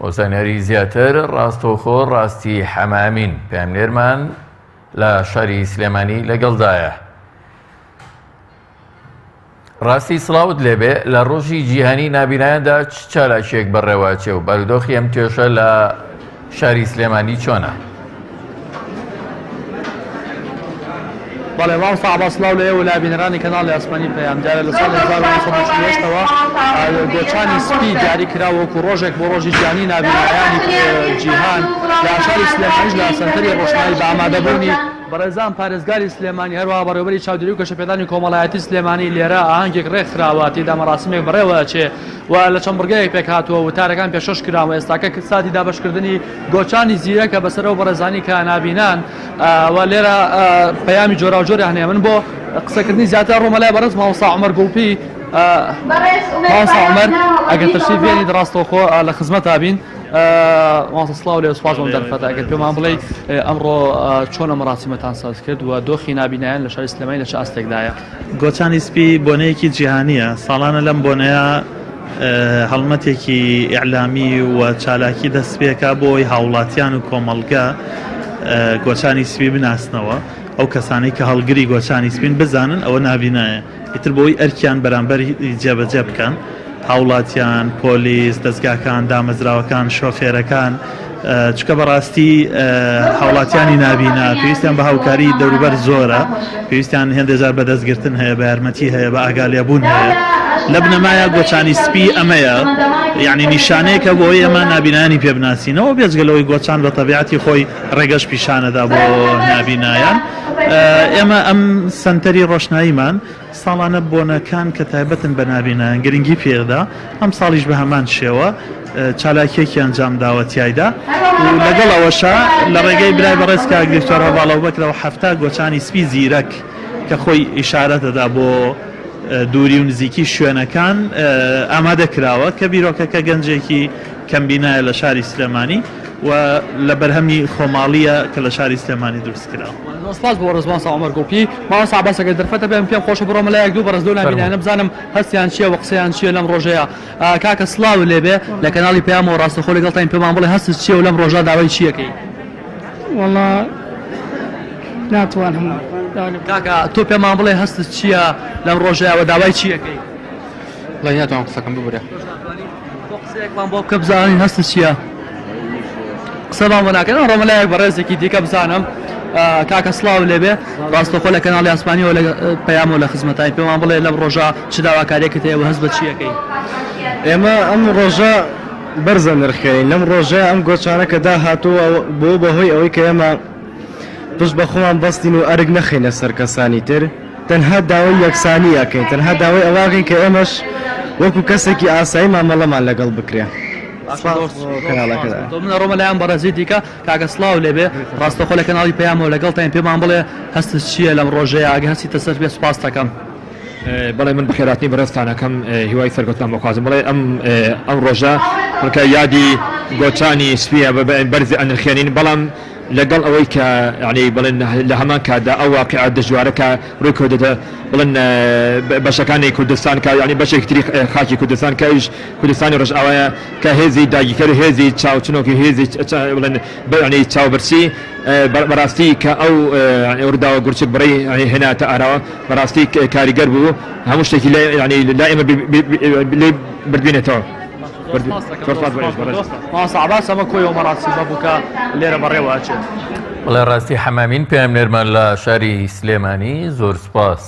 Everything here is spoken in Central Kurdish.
بۆ زانیاری زیاتر ڕاستەوخۆ ڕاستی حەمامین پەیامنێرمان لە شاری سلێمانی لەگەڵدایە. ڕاستی سڵاوت لێبێ لە ڕۆژی جیهانی نابینایاندا چ چالاکیەک بەڕێوەچێ و بارودۆخی ئەم توێژە لە شاری سلێمانی چۆنە؟ بەڵێ مامۆستا عەباس سڵاو لە ئێوە و لە بینەرانی کەناڵی ئاسمانی پەیام دیارە لە ساڵی 1948 ەوە گۆچانی سپی دیاری کرا وەکو ڕۆژێک بۆ ڕۆژی جیهانی نابینایانی جیهان لە شاری سلێمانیش لە سەنتەری ڕۆشنایی بە ئامادەبوونی بەڕێزان پارێزگاری سلێمانی هەروەها بەڕێوەبەری چاودێری و گەشەپێدانی کۆمەڵایەتی سلێمانی لێرە ئاهەنگێک ڕێکخراوە تێیدا مەراسیمێک بەڕێوە ئەچێ و لە چەند بڕگەیەک پێکهاتووە وتارەکان پێشکەش کراون و ئێستاکە ساتی دابەشکردنی گۆچانی زیرەکە بەسەر ئەو بەڕێزانی کە نابینان و لێرە پەیامی جۆراوجۆریان هەیە من بۆ قسەکردنی زیاتر ڕۆمە لای بەڕێز مامۆستا عومەر گوڵپی مامۆستا عومەر ئەگەر تەشریف بێنیت ڕاستەوخۆ لە خزمەتا بین مامۆستا سڵاو لێ سوپاس بۆم دەرفەتە ئەگەر پێمان بڵێ ئەمڕۆ چۆنە مەراسیمەتان ساز کرد و دۆخی نابینایان لە شاری سلێمانی لە چ ئاستێکدایە؟ گۆچانی سپی بۆنەیەکی جیهانییە، ساڵانە لەم بۆنەیە هەڵمەتێکی ئیعلامی و چالاکی دەستپێکا بۆ ئەوەی هاوڵاتیان و کۆمەڵگە گۆچانی سپی بناسنەوە، ئەو کەسانەی کە هەڵگری گۆچانی سپین بزانن ئەوە نابینایە، ئیتر بۆ ئەوەی ئەرکیان بەرامبەر جێبەجێ بکەن، هاوڵاتیان، پۆلیس، دەزگاکان، دامەزراوەکان، شۆفێرەکان، چونکە بەڕاستی هاوڵاتیانی نابینا پێویستیان بە هاوکاری دەوروبەر زۆرە، پێویستیان هێندێ جار بە دەستگرتن هەیە، بە یارمەتی هەیە، بە ئاگالێبوون هەیە. لە بنەمایا گۆچانی سپی ئەمەیە، یەعنی نیشانەیەکە بۆ ئەوەی ئێمە نابینایانی پێ بناسینەوە، بێجگە لەوەی گۆچان بە تەبیعەتی خۆی ڕێگەش پیشانەدا بۆ نابینایان. ئێمە ئەم سەنتەری ڕۆشناییمان ساڵانە بۆنەکان کە تایبەتن بە نابینایان گرنگی پێدا، ئەمساڵیش بە هەمان شێوە چالاکییەکی ئەنجامداوە تیایدا و لەگەڵ ئەوەشا لە ڕێگەی برای بەڕێز کاک دکتۆر هەڤاڵ ئەبوبەکرەوە 70 گۆچانی سپی زیرەک کە خۆی ئیشارە دەدا بۆ دووری و نزیکی شوێنەکان ئامادە کراوە کە بیرۆکەکە گەنجێکی کەمبینایە لە شاری سلێمانی و لە بەرهەمی خۆماڵییە کە لە شاری سلێمانی دروست کراوە. زۆر سپاس بۆ بەڕێز مامۆستا عومەر گوڵپی. مامۆستا عەباس ئەگەر دەرفەتە بێ من پێم خۆشە بڕۆمە لای یەک دوو بەڕێز لەو نابینایانە بزانم هەستیان چییە و قسەیان چییە لەم ڕۆژەیا. کاکە سڵاوت لێ بێ لە کەناڵی پەیامەوە ڕاستەخۆ لەگەڵتاین پێمان بڵێ هەستت چییە و لەم ڕۆژە داوای چی ئەکەی؟ وەڵا ناتوانم. کاکە تۆ پێمان بڵێ هەستت چییە لەم ڕۆژەیا و داوای چی ئەکەی؟ وەڵای ناتوانم قسەکەم ببورە. تۆ قسەیەکمان بۆ بکە بزانین هەستت چییە؟ قسەمان بۆ ناکەن ڕۆمە لایەک بەڕێزێکی دیکە بزانم کاکە سڵاو لێبێ ڕاستەخۆ لە کەناڵی ئاسمانیەوە لە پەیامەوە لە خزمەتای پێمان بڵێ لەم ڕۆژە چ داواکاریەکت هەیە و هەست بە چیەکەی؟ ئێمە ئەم ڕۆژە بەرزە نرخێنین لەم ڕۆژە ئەم گۆچانە کە داهاتووە بۆ بەهۆی ئەوەی کە ئێمە پشت بە خۆمان بەستین و ئەرک نەخەینە سەر کەسانی تر تەنها داوای یەکسانی ئەکەین تەنها داوای ئەوە ئەکەین کە ئێمەش وەکو کەسێکی ئاسایی مامەڵەمان لەگەڵ بکرێ. سپاس بۆ کەناڵەکەتان. من ئەڕۆمە لایان بەڕێزی دیکە کاکە سڵاو لێبێ ڕاستەخۆ لە کەناڵی پەیامەوە لەگەڵتاین پێمان بڵێ هەستت چییە لەم ڕۆژەیە ئەگەر هەستیتە سەر پێ سوپاست دەکەم. بەڵێ من بەخێرهاتنی بەڕێزتان ئەکەم هیوای سەرکەوتنتان بۆ خوازم بەڵێ ئەم ئەم ڕۆژە کە یادی گۆچانی سپیە بەرزی ئەنرخێنین بەڵام لەگەڵ ئەوەی کە یانی بڵێن لە هەمان کاتدا ئەو واقیعە دژوارە کە ڕووی کردۆتە بڵێن بەشەکانی کوردستان کە یانی بەشێکی تری خاکی کوردستان کە ئەویش کوردستانی ڕۆژئاوایە کە هێزی داگیرکەر و هێزی چاوچنۆک و هێزی بڵێن یانی چاوبرسی بەڕاستی کە ئەو ڕووداوە گورچک بڕی هێناتە ئاراوە بەڕاستی کاریگەر بوو هەموو شتێکی لای ئێمە لێی بردوینێتەوە. مامۆستا عەباس ئەمە کۆی ئەو مەراسیمە بوو کە لێرە بەڕێوە ئەچێت. بەڵێ ڕاستی حەمامین پەیامنێرمان لە شاری سلێمانی زۆر سوپاس.